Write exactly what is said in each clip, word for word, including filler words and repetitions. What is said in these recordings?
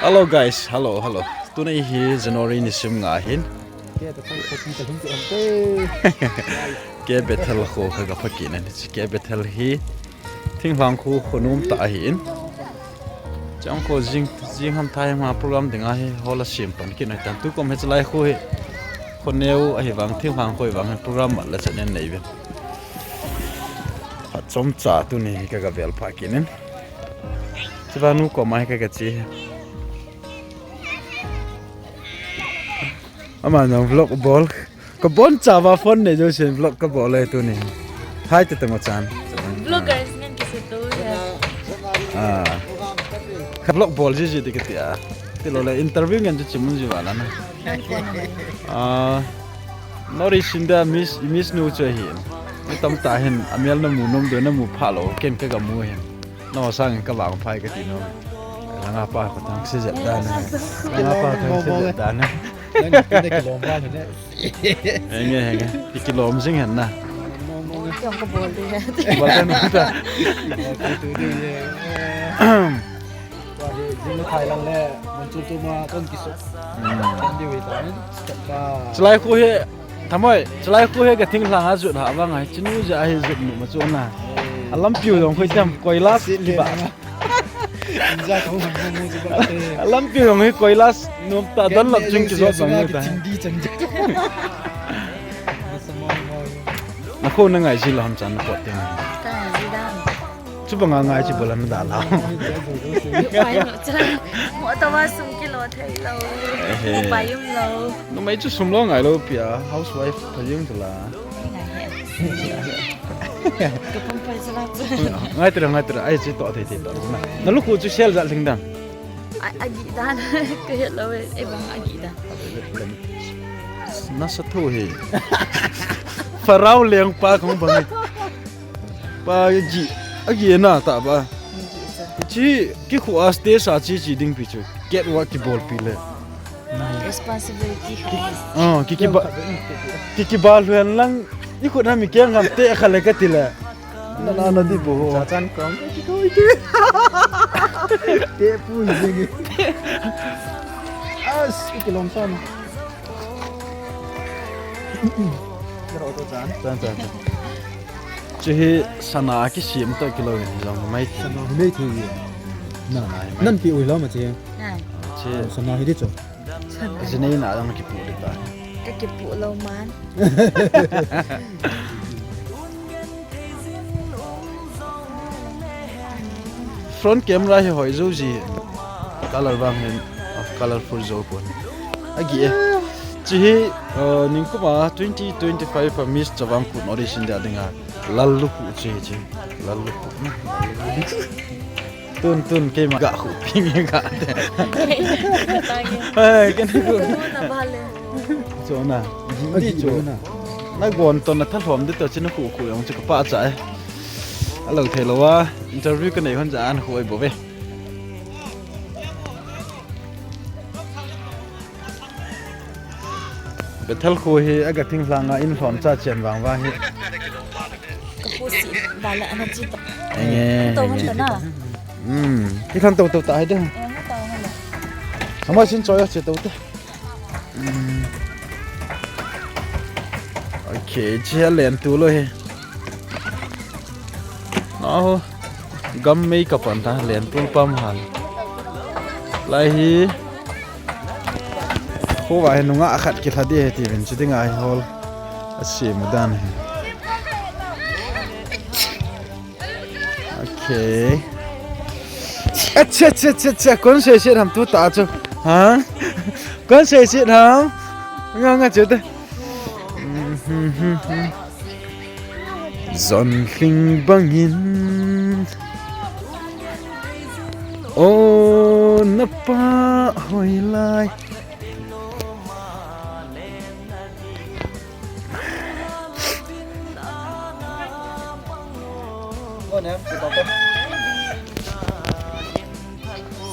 Hello guys, hello, hello. Tuni hi January ni sim nga ahin. Ke Bethel kho kha ka phakin ani. Ke Bethel hi thinglhang kho kho nom tah ahin. Chang kho jing jing ham thai ma program ding ahi hol a sim pan kin tan tu kom he chalai kho hi. Kho neu ahi vang thinglhang kho hi vang program mat la chan en nei ve. Achom cha tuni hi ka ga vel pha kinin. Chiva nu ko mai ka ga chi. Ama nang vlog bol. Ka bon cha va phone nei jo sen vlog ka bol le tuni. Hai te tamo chan. Vloggers ngan ki se tu ya. Ah. Ka vlog bol ji ji de ka tia. Ti lo le interview ngan chu chimun ji va la na. Ah. Nori sinda miss miss nu chu hin. Mi tam ta hin amel na mu nom de na mu pha lo ken ka ga mu hin. No sang ka vang phai ka ti no. Langa pa ko thang se jet da na. Langa pa thang se jet da na. Nang ni ki lom ba ne. Henge henge. Ki ki lom jing hen na. Mo mo. Kyong ka bol de. Bol na ta. Mo ki tu de ye. Wa he jing khai lang le. Mon chu tu ma kon ki so. Kon di wi ta. Ka. Chalai khu he. Thamoi, chalai khu he ka thinglhang a jut ha vang ai. Chinu ja hi jut nu ma chu na. A lampiu jong khoi tem koilas li ba. Inja ka hung hung mu ji ba te. A lampiu jong hi koilas nom ta don lap chung ki jot bang ta. Thing di chang ja. Na kho na ngai ji lo ham chan na pot te. Ka ngai ji da. Chu banga ngai chi bolan da la. Pai no chan. Mo ta wa sum ki lo thei lo. Ehe. Pai um lo. Numei chu sum lo ngai lo pia housewife pha jing chu la. Ngai he. Ka pum pai chu la chu. Ngai tira ngai tira ai chi to thei thei to na. Na lukhu chu sel jal thing dang. A, a gih dan. Ka het lo e, e bang a gih dan. Na sa thu hi. Pharaoh leng pa khong bang. Pa a gih, a gih na ta ba. Chi ki khu a stage a chi chi ding pi chu. Ket wa ki bol pi le. Responsibility kha. Ah, ki ki ba ki ki ba luen lang i khut na mi keng ngam te kha le ka ti le. Na na na di bo. Cha chan kong. Te pu ni. As, ki lom san. Ro to chan. Chan chan chan. Chu hi sana ki sim to ki lo ni jong mai thi. Sana mai thi. Na. Nan pi ui lo ma chi. Chi. Sana hi di chu. Jinei na dang kipu de ta. Ka kipu lo man. Front camera hi hoi jo ji. Color bang hin, ah, colorful jo pon. Agi e. Chi hi, uh, ningkuma twenty twenty-five a Miss Chavang Kut audition dia dinga. Lal lu ku chi chi. Lal lu ku. Tun tun keima ga khu ping ga te. Ai, ken khu. Chu na. Di chu na. Na gon to na thalhom di to chin khu khu jong chu ka pa cha e. A lo thei lo a interview ka nei hon ja an khu ai bo ve. Bethel khu hi aga thing langa in lhom cha chen vang vang hi. Ka pu si ba la ana chi ta. Enge. To hon ta na. Hmm. Ki khan to to ta hai de. Enge to hon. Hama sin choi a che to te. Hmm. Okay, chi a len tu lo hi. Naho. Gam mei ka pan ta len tu pam han. Lai hi. Khovah hi nungah khat kilha di hi tivin chu dinga hi hol. A sim dan hi. Okay. Acha, acha, acha, acha. Kon sei sit ham tu ta chu. Ha? Kon sei sit ham? Nga, nga chu te. Zonhling bangin. O na pa hoilai.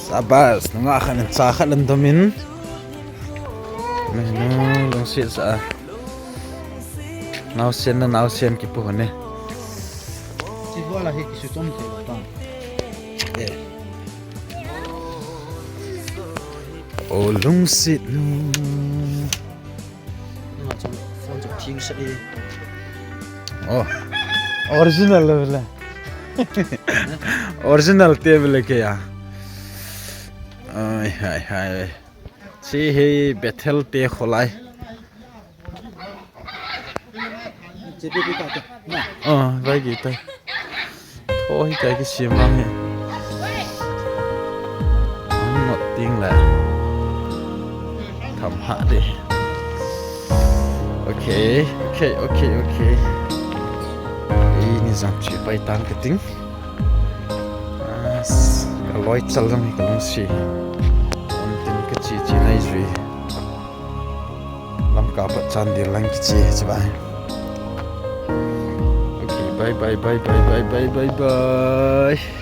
Sabas, nungah khat in cha khat lan domin. Nai no, lungset sa. Naosen na naosen kipu hone. Chi hua la hi kisu chom thei lo ta. Eh. O lungset nu. Nunga chun phone chu thing sa e. Oh. Original le le. Original te le ke ya. Ai, hai, hai. Chi hi Bethel te kholai. Che pi pi ta te. Na. Ah, vai ki tai. Tho hi tai ki sim lang hi. Ang not ting le. Tham ha de. Okay, okay, okay, okay. Ei, ni jam chi pai tang ka ting. Ah, s-, ka loi chal jam hi ka lungsi. On tin ka chi chi nai jui. Lamka pat Chandel lang kiche chu ba. Okay, bye bye bye bye bye bye bye bye.